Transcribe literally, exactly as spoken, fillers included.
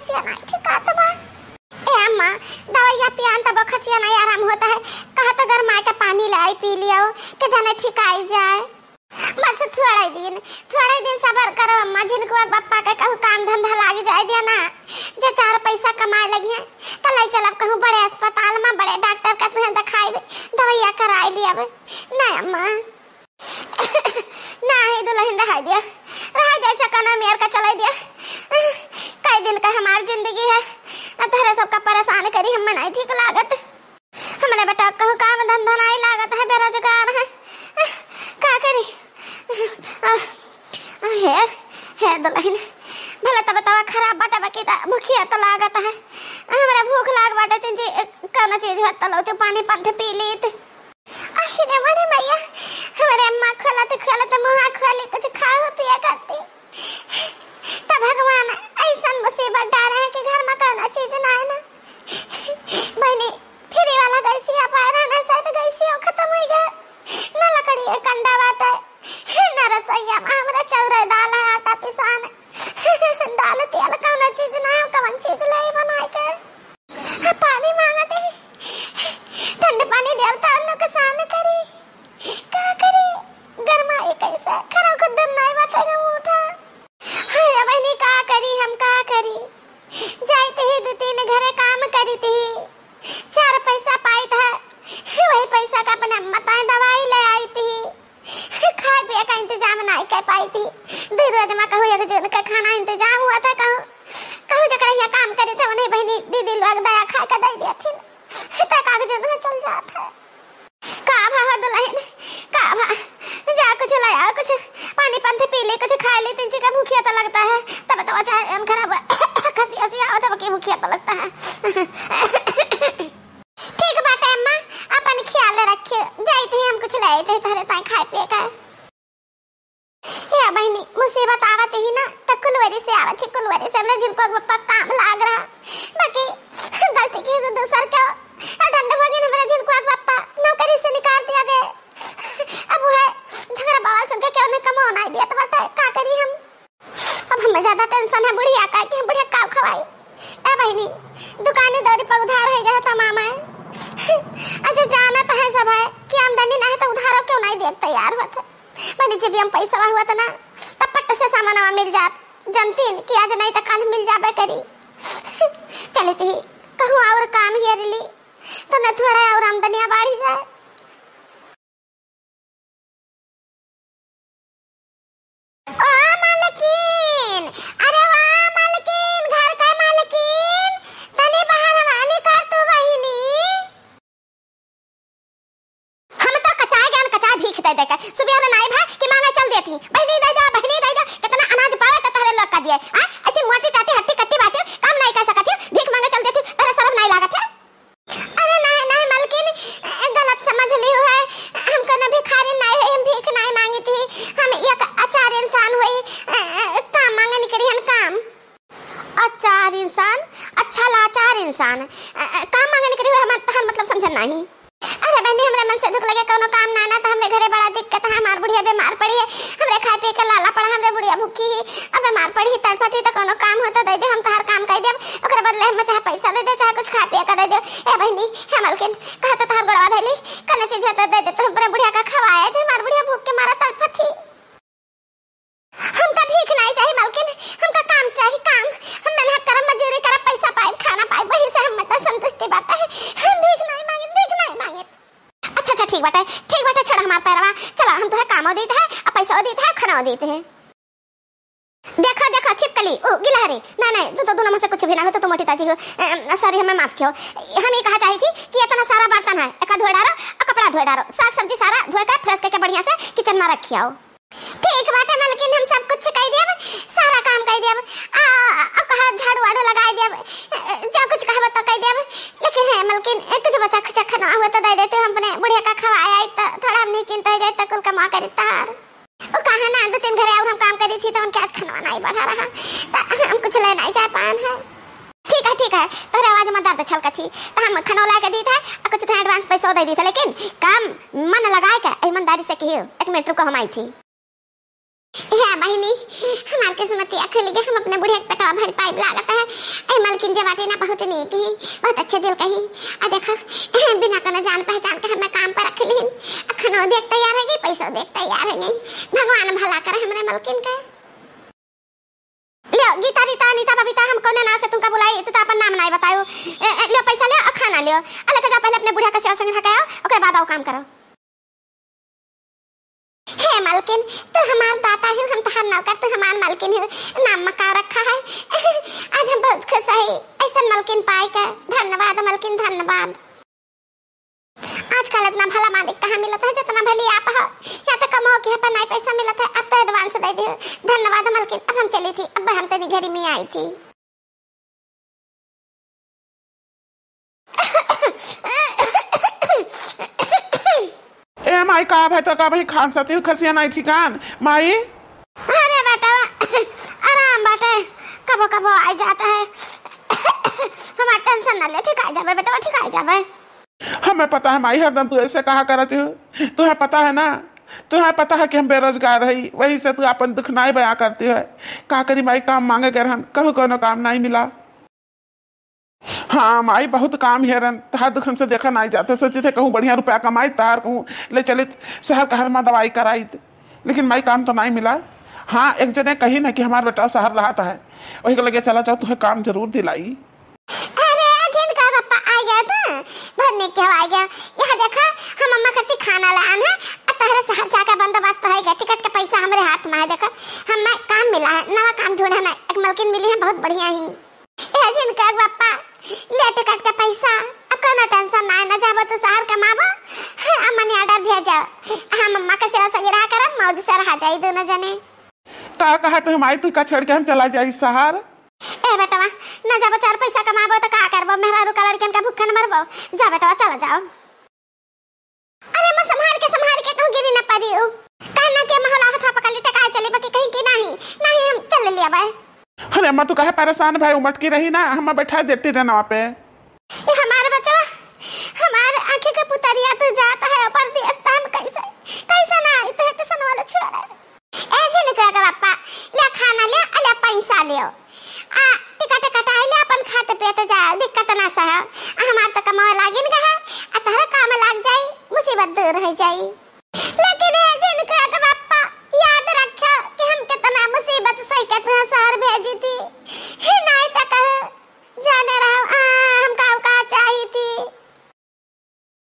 खसिया नाहीं ठिकात बा। ए अम्मा, दवाइया पियान तब खसिया नाहीं आराम होत है। कहा तो गरमाए के पानी लाई पी लियो, के जाने ठिकाई जाए। बस थोड़े दिन, थोड़े दिन सबर करो अम्मा, झिनकुआ के बप्पा के कहूँ काम धंधा लाग जाए दिया ना, जे चार पैसा कमाए लगिहैं, त लइ चलब कहूँ बड़े अस्पताल मा, बड़े डॉक्टर का तुहें देखाइब, दवाइया कराए लियब। ना अम्मा, नाहीं दुलहिन, रहाई दिया, रहाई दिया, ऐसा कना मेर का चलाई दिया। कई दिन का हमार जिंदगी है, अब तहरे सबका परेशान करी, हम नाहीं ठीक लागत। हमरे बेटा कहूँ काम धंधा नाहीं लागत है, बेरोजगार है, का करी? हे, हे दुलहिन, भले तब तवा खराब बाटे, बाकी त भुखिया त लागत है। हमरा भूख लाग बाटे, तीन चीज, कौनो चीज होत त लौते, पानी पंथ पी लीत। अहि रे मोरे मैया, हमरे अम्मा खोलत खोलत मुँहा खोली कुछ खाओ पिया करती। त भगवान ऐसन मुसीबत डारे हैं कि घर मा कौनो चीज ना है ना। बहिनी, फ्री वाला गैसिया पाए रहे ना, शायद गैसिया खत्म होइ गए। ना लकड़ी एक अंडा बाटे, ना रसोईया मा हमरा चाउर दाल है, आटा पिसान। दाल तेल कौनो चीज ना है, कौन चीज ले बनाए के? हाँ, पानी मांगत ही, ठंड पानी देवता नुकसान करी, का करी? गरमाई कैसे? खरा खुद नाई बाटे ना उठा। हाय रे बहिनी, का करी हम, का करी? जाइत ही दो तीन घरे काम करीत ही, चार पैसा पाइत है, वही पैसा का अपने अम्मा ताई दवाई ले आइत ही। खाए पिए का इंतजाम नाई कर पाइत ही। दो रोज मा कहूँ एक जून का खाना इंतजाम हुआ था, कहूँ, कहूँ जकरा यहाँ काम करीत है, उन्हें बहिनी दीदी लोग दया खाए का दे दिया थी, तक आग जून में चल जात है। का भा हो दुलहिन, का भा? जा कुछ लाया, कुछ पानी पंथ पी ले, कुछ खा ले, तीन चीज का भूखिया तो लगता है। तब तो चाहे हम खराब खसी खसी आओ, तब की भूखिया तो लगता है। ठीक बाटे अम्मा, अपन ख्याल रखियो, जाइत ही हम कुछ ले आइत ही तहरे ताई खाए पिए का। या बहिनी, मुसीबत आवत ही ना, त कुलवरी से आवत ही, कुलवरी से हमरा झिनकुआ के बप्पा काम लाग रहा। बाकी गलती की से दूसर के, आ डंड भगिन हमरा झिनकुआ के बप्पा नौकरी से निकाल दिया गए। अब वो है झगड़ा बवाल सुन के केहू ने कमाओ नाई दिया, तो बता का करी हम? अब हमें ज्यादा tension है बुढ़िया का, कि हम बुढ़िया का खवाई। ए बहिनी, दुकानी दौरी पर उधार है गया तमाम है। आ जब जानत है सब है कि आमदनी ना है, तो उधारो केहू नाई देत तैयार होत है। बहिनी, जब हम पैसा हुआ था ना, तब पट से सामानवा मिल जात। जनतीन कि आज नाई त काल मिल जाबे करी। चलित ही, कहूँ और काम हेर ली, तो न थोड़ा और आमदनिया बढ़ी जाए। ओ मालकिन, अरे वाह मालकिन, घर का मालकिन, तनी बाहर आवा निकर तू बहिनी। हम तो कचाए ज्ञान कचाए भीख दे दे के। सुबह में नाई भाई कि मांगे चल देती। बहिनी दे दे, बहिनी दे दे। कितना अनाज पावे तो तहरे लोग का दिए। आ? ऐसी मोटी टाटी हट्टी कट्टी बाटी काम नाई कर सकती। भीख मांगे चल देती। तहरे शर्म नाई लागत है? अरे नाई, नाई मलकिन, गलत समझ ली है। हम कोनो भिखारी नाई है, हम भीख नाई मांगी थी। हम एक अचार इंसान हुई, काम मांगे निकली हन काम। अचार इंसान, अच्छा लाचार इंसान। अ, अ, काम मांगे निकली हुई हमार, तहार मतलब समझन नाही। अरे बहनी, हमरे मन से दुख लगे कौनो काम ना, ना तो हमरे घरे बड़ा दिक्कत है, हमार बुढ़िया बीमार पड़ी है, हमरे खाए पिए के लाला पड़ा, हमरे बुढ़िया भूखी ही, अब बीमार पड़ी ही, तड़पत ही, तो कौनो काम हो तो दे दे, हम तहार काम कर देब, ओकरे बदले हम चाहे पैसा दे दे, चाहे कुछ खाए पिए का दे दे। ए बहनी, हे मलकिन, कहा तो तहार गोड़वा धैली, कौनो चीज हो तो दे दे, तो हमरे बुढ़िया का खवाए दे, हमार बुढ़िया भूख के मारा तड़पत ही। हमका भीख नाई चाही मलकिन, हमका काम चाही, काम। हम मेहनत करब, मजूरी करब, पैसा पाइब, खाना पाइब, वही से हम तो संतुष्टि बाटे। हम भीख नाई मांगित, भीख नाई मांगित। अच्छा, अच्छा, ठीक बाटे, ठीक बाटे, छोड़ हमार पैरवा। चला, हम तुहे कामो दीत है, आ पैसो दीत है, खाना दीत है। देखो, देखो, छिपकली, उ गिलहरी। नहीं, नहीं, तू तो दोनों में से कुछ भी ना हो, तो तू मोटी ताजी हो। अ, अ, sorry, हमें माफ कियो। हम ये कहा चाही थी कि इतना सारा बर्तन है, एका धोए डारो, आ कपड़ा धोए डारो, साग सब्जी सारा धोए के fresh करके बढ़िया से kitchen में रखी आओ। ठीक बाटे मलकिन, हम सब कुछ कई देब, सारा काम कई देब। आ, आ, कहा झाड़ू वाड़ू लगाई देब, जो कुछ कहबो तो कई देब। लेकिन हे मलकिन, कुछ बचा खुचा खाना हुआ तो दे देते, हम अपने बुढ़िया का खवाए आई तो थोड़ा हम निश्चिंत हो जाए तो कुल कमा करी तार। ओ कहा ना, दो तीन घरे और हम काम करी थी तो उनके आज खाना नहीं बढ़ा रहा, तो हम कुछ ले नहीं जा पान है। ठीक है, ठीक है, तोहरे आवाज में दर्द छलकत ही, तो हम खाना ला के दीत है, आ कुछ तो advance पैसो दे दीत है, लेकिन काम मन लगाए के ईमानदारी से कियो। एक मिनट रुको, हम आई थी। हे बहिनी, हमार किस्मतिया खुल गया, हम अपने बुढ़िया के पेटवा भर पाइब लागत है। ए मलकिन जे बाटे ना, बहुत नीक ही, बहुत अच्छे दिल कही। आ देखो, बिना कोनो जान पहचान के हमें काम पर रख लीन। अखनो देख तैयार है गई, पैसो देख तैयार है गई। भगवान भला करे हमरे मलकिन का। लियो, गीता, रीता, अनीता, बबीता, हम कौने नाम से तुमका बुलाई, तू तो अपन नाम नाई बतायो। ए, ए, लियो, पैसा लियो और खाना लियो। आ लेके जाओ, पहले अपने बुढ़िया का सेवा संग हकायो, ओकरे बाद आओ काम करो। हे मलकिन, तू हमार दाता हो, हम तहार नौकर, तू हमार मलकिन हो, नाम मका रखा है। आज हम बहुत खुश है, ऐसन मलकिन पाए के। धन्यवाद मलकिन, धन्यवाद। आजकल इतना भला मालिक कहाँ मिलत है, जितना भली आप हो। यहाँ तो कमाओ के पर नहीं पैसा मिलत है, अब तो advance दे दियो। धन्यवाद मलकिन, अब हम चली थी, अब हम तनी घरी में आई थी। ए माई, का भाई तो का भाई खांसती हूँ, खसिया नहीं ठिकान। माई। अरे बेटा, आराम बाटे, कबो कबो आ जाता है। हमार tension ना ले, ठीक आ जाबे बेटा, ठीक आ जाबे। हमें पता है माई, हरदम तू ऐसे कहा करती हो। तुम्हें पता है ना, तुम्हें पता है कि हम बेरोजगार है, वही से तू अपन दुख नाई बयां करती है। का करी माई, काम मांगे गए रहन, कहूँ कोनो काम नाई मिला। हाँ माई, बहुत काम हेरन, तहार दुख हमसे देखा नाई जाता। सोची थे कहूँ बढ़िया रुपया कमाई, तहार कहूँ ले चलित शहर कहर मा दवाई कराइत, लेकिन माई काम तो नाई मिला। हाँ, एक जने कही ना कि हमार बेटा शहर रहत है, वही के लगे चला जाओ, तुम्हें काम जरूर दिलाई। अरे, जिनका पप्पा आ गया था, बहुत नीक के आ गया। यहाँ देखा, हम अम्मा खातिर खाना लान है, आ तहरे शहर जाके बंदोबस्त होइगा, टिकट का पैसा हमरे हाथ में है। देखा, हमें काम मिला है, नवा काम ढूंढे में एक मलकिन मिली है, बहुत बढ़िया ही। ए, जिनका पप्पा, ले टिकट का पैसा, अब कोनो tension ना है, ना जाबो तो शहर कमाबो, हाँ, आ money order भेजो, हम अम्मा के सेवा सगी रहा करब, मौज से रहा जाई दोनों जने। का कहा तू माई, तू का छोड़ के हम चला जाई शहर? ए बेटवा, ना जाबो, चार पैसा कमाबो तो का करबो? मेहरारू का लड़कन का भूखन मरबो। जा बेटवा, चला जाओ। अरे अम्मा, संभार के, संभार के कहूँ गिरी न पड़ी उ। कहना के महला हाथ पकड़ ली, टकाए चली बाकी कहीं की नहीं, नहीं हम चल लिया बाय। अरे अम्मा, तू काहे परेशान भाई, उमट की रही ना, हम बैठा देती रहना वहाँ पे। ए हमार बचवा, हमार आँखी के पुतरिया तू जात है परदेस, त हम कैसे, कैसे ना आई, तो टेंशन वाला छोड़। ए झिनका के पप्पा, ले खाना ले, आ ले पैसा ले। आ टिकट कटाई ले, अपन खाते पियते जा, दिक्कत ना सह। आ हमार तो कमावे लागिन गए, आ तहरे काम लाग जाई, मुसीबत दूर हो जाई। लेकिन ए झिनका के पप्पा, याद रखो कि हम कितना मुसीबत सह के तुहे शहर भेजी थी।